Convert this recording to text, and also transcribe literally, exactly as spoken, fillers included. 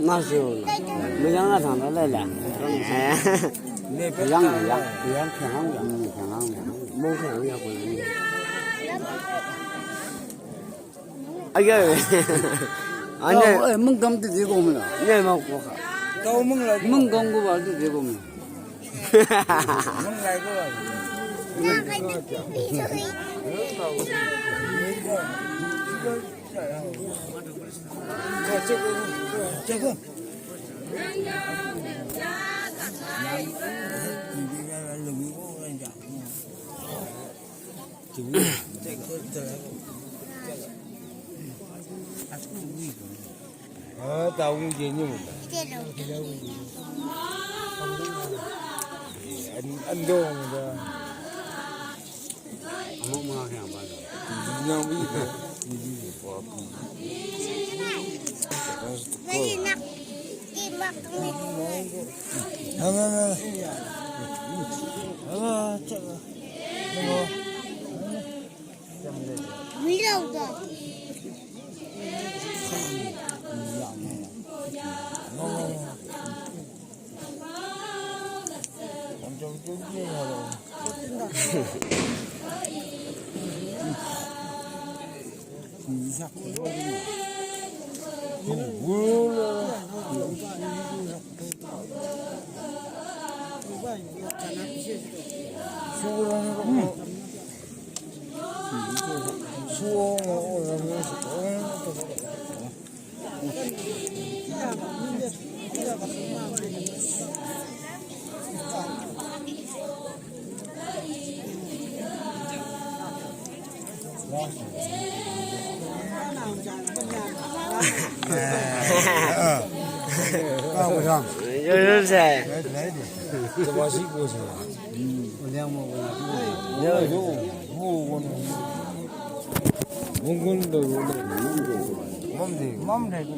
那是有了，没让俺上那来了。哎，没让没让，没让平常的，嗯，平常的，没平常的不能。哎呀，俺这，哎，没讲的这个没了，也没过哈，没讲过吧，这这个没了。没来过。这个，这个。啊，打五折你们的。哎，俺，俺都我们的。哎，哎，哎，干不上。就是噻。来，来一点。这把水果是吧？嗯，我两毛五。我有，我，我，我跟着我们，我们这个。